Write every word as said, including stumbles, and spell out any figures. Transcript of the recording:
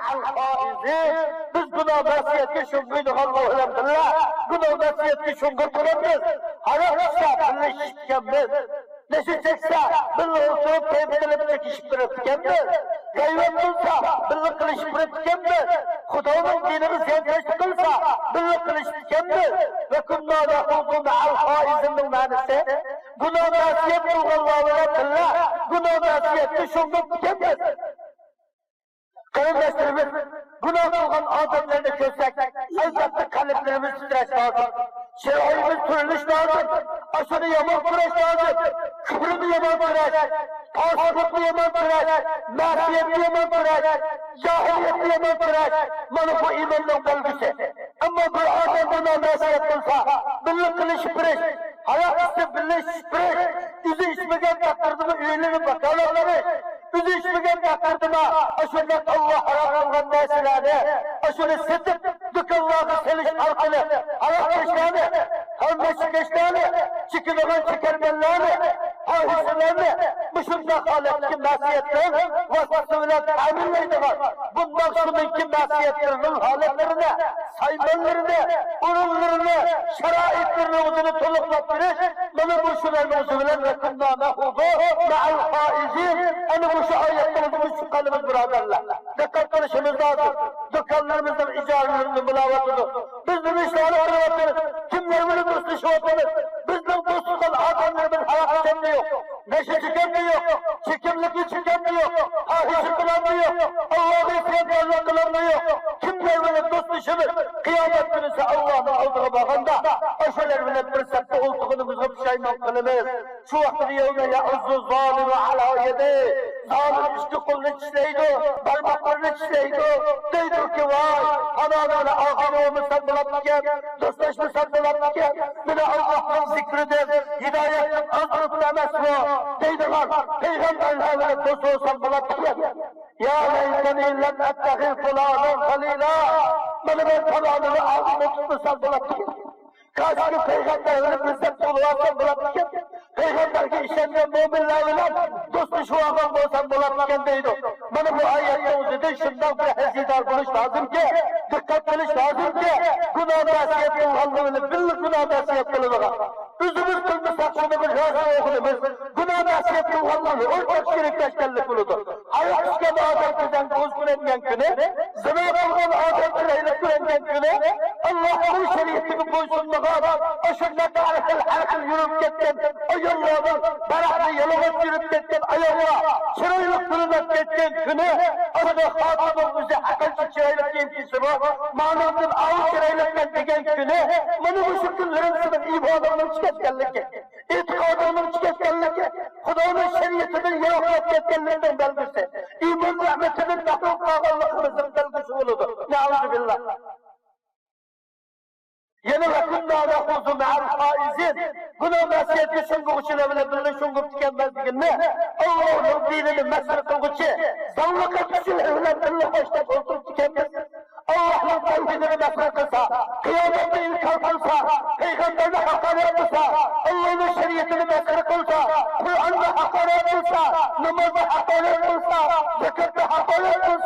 ئەل خائىزىن. بىز گۇناھ مەسىيەتكە شۇڭغۇيدىغانلار بىلەن بىللە، گۇناھ مەسىيەتكە شۇڭغۇپ تۇرىمىز. ھاراق ئىچسە بىللە ئىچىپتىكەنمىز. نەشە چەكسە بىللە ئولتۇرۇپ كەيپ قىلىپ چېكىشىپ تۇرۇپتىكەنمىز. غەيۋەت قىلسا بىللە قىلىشىپ تۇرۇپتىكەنمىز. خۇدانىڭ دىنىغا زىيانكەشلىك قىلسا بىللە قىلىشىپتىكەنمىز. ۋە كۇننا نەخۇزۇ مەئەل خائىزىننىڭ مەنىسى، گۇناھ مەسىيەت قىلغانلار بىلەن بىللە گۇناھ مەسىيەتكە شۇڭغۇپتىكەنمىز. قېرىنداشلىرىمىز، گۇناھ قىلغان ئادەملەرنى كۆرسەك، ئەلۋەتتە قەلبلىرىمىز تىترەش لازىم. چىرايىمىز تۈرۈلۈش لازىم. ئاشۇنى يامان كۆرۈش لازىم. كۈفرنى يامان كۆرۈش، پاسىقلىقنى يامان كۆرۈش، مەسىيەتنى يامان كۆرۈش، جاھىلىيەتنى يامان كۆرۈش. مانا بۇ ئىماننىڭ بەلگىسى. ئەمما بىر ئادەم گۇناھ مەسىيەت قىلسا، بىللە قىلىشىپ بېرىش، ھاراق ئىچسە بىللە ئىچىپ بېرىش، ئۆزى ئىچمىگەن تەقدىردىمۇ ئۆيلىنىپ ۋاكالەت قىلىش، ئۆزى ئىچمىگەن تەقدىردىمۇ ئاشۇنداق ئاللا ھارام قىلغان نەرسىلەرنى، ئاشۇنى سېتىپ، دۇكانلارغا سېلىش ئارقىلىق ھاراقكەشلەرنى، ھەممىشىكەشلەرنى، چېكىدىغان چېكەرمەنلەرنى، پاھىشىلەرنى مۇشۇنداق ھالەتتىكى مەسىيەتلەر ۋاسىتىسى بىلەن تەمىنلەيدىغان بۇنداق شۇنىڭكى مەسىيەتلىرىنىڭ ھالەتلىرىنى، سايمانلىرىنى، ئورۇنلىرىنى، شارائىتلىرىنى ئۆزىنى تولۇقلاپ بېرىش، مانا مۇشۇلارنىڭ ئۆزى بىلەن ۋە كۇننا نەخۇزۇ مەئەل خائىزىن. ئەنە مۇشۇ ئايەتنىڭ ئۆزىمىز چىققانىمىز، بۇرادەرلەر. دىققەت قىلىشىمىز لازىم. دۇكانلىرىمىزنىڭ ئىجارىلىرىنى بۇلاۋاتىدۇ. بىز نېمە ئىشلارنى قىلىۋاتىمىز؟ كىملەر بىلەن دوستلىشىۋاتىمىز؟ بىزنىڭ دوست تۇتقان ئادەملىرىمىز ھاراق ئىچەمدۇ يوق؟ نەشە چېكەمدۇ يوق؟ چېكىملىكنى چېكەمدۇ يوق؟ پاھىشە قىلامدۇ يوق؟ ئاللاغا ئىسيانكارلىق قىلامدۇ يوق؟ كىملەر بىلەن دوستلىشىمىز؟ قىيامەت كۈنىسى ئاللانىڭ ئالدىغا بارغاندا، ئاشۇلار بىلەن بىر سەپتە ئولتۇرغىنىمىزغا پۇشايمان قىلىمىز. شۇ ۋاقىتتا يەۋمە يەئەززۇ زالىمۇ ئەلا يەدەيھ. زالىم ئىككى قولىنى چىشلەيدۇ، بارماقلىرىنى چىشلەيدۇ. دەيدۇكى، ۋاي، پالانىنى ئاغىنە بولمىسام بولامدىكەن، دوستلاشمىسام بولامدىكەن، مېنى ئاللاھنىڭ زىكرىدىن، ھىدايەتتىن ئازدۇرۇپتۇ ئەمەسمۇ؟ دەيدىغان پەيغەمبەرلەر بىلەن دوست بولسام بولامدىكەن. يا ليتني لم أتخذ فلانا خليلا. مانا مەن پالانىنى ئاغىنە تۇتمىسام بولامدىكەن. كاشكى پەيغەمبەر بىلەن بىر سەپتە بولۇۋالسام بولامدىكەن. پەيغەمبەرگە ئىشەنگەن مۆمىنلەر بىلەن دوستلىشىۋالغان بولسام بولامدىكەن دەيدۇ. مانا بۇ ئايەتنىڭ ئۆزىدىن شۇنداق بىر ھەزىدار بولۇش لازىمكى، دىققەت قىلىش لازىمكى، گۇناھ مەسىيەت قىلغانلىرىنى بىللە گۇناھ مەسىيەت قىلىدىغان. ئۆزىمىز قىلمىساق، شۇنى بىر رازى بولغىنىمىز، گۇناھ مەسىيەت قىلغانلارنى ئورتاق شېرىكلەشكەنلىك بولىدۇ. ھاراق ئىچكەن ئادەم كۆزەڭگە كۆز كۆرۈنگەن كۈنى، زىنا قىلغان ئادەم چىرايلىق كۆرۈنگەن كۈنى، ئاللاھنىڭ شەرىئىتىگە بويسۇنمىغان، ئاشۇنداق ھەر خىل، ھەر خىل يۈرۈپ كەتكەن ئاياللارنىڭ، بەرەقدە يالىڭاچ يۈرۈپ كەتكەن ئاياللار چىرايلىق كۆرۈنۈپ كەتكەن كۈنى، ئاشۇنداق خاتىننىڭ ئۆزى ھەققىچە چىرايلىق كىيىم كىيسىمۇ، مانىڭدىن ئاۋۇ چىرايلىقكەن دېگەن كۈنى، مانا مۇشۇ كۈنلىرىمىز سېنىڭ ئىمانىڭنىڭ چۈشۈپ كەتكەنلىكى، ئېتىقادىڭنىڭ چۈشۈپ كەتكەنلىكى، خۇدانىڭ شەرىئىتىدىن يىراقلاپ كەتكەنلىكىنىڭ بەلگىسى، ئىمان نېمىتىدىن مەھرۇم قالغانلىقىمىزنىڭ بەلگىسى بولىدۇ. نەئۇزۇبىللا. يەنە ۋە كۇننا نەخۇزۇ مەئەل خائىزىن. گۇناھ مەسىيەتكە شۇڭغۇغۇچىلار بىلەن بىللە شۇڭغۇپ ئىكەنمىز دېگىنىنى، ئاللاھنىڭ دىنىنى مەسخىرە قىلغۇچى، زاڭلىق ئەتكۈچىلەر بىلەن بىللە خوشلاپ ئولتۇرۇپ ئىكەنمىز. ئاللاھنىڭ تەۋھىدىنى مەسخىرە قىلسا، قىيامەتنى ئىنكار قىلسا، پەيغەمبەرنى ھاقارەت قىلسا، ئاللاھنىڭ شەرىئىتىنى مەسخىرە قىلسا، قۇرئاننى ھاقارەت قىلسا، نامازنى ھاقارەت قىلسا، زاكاتنى ھاقارەت قىلسا،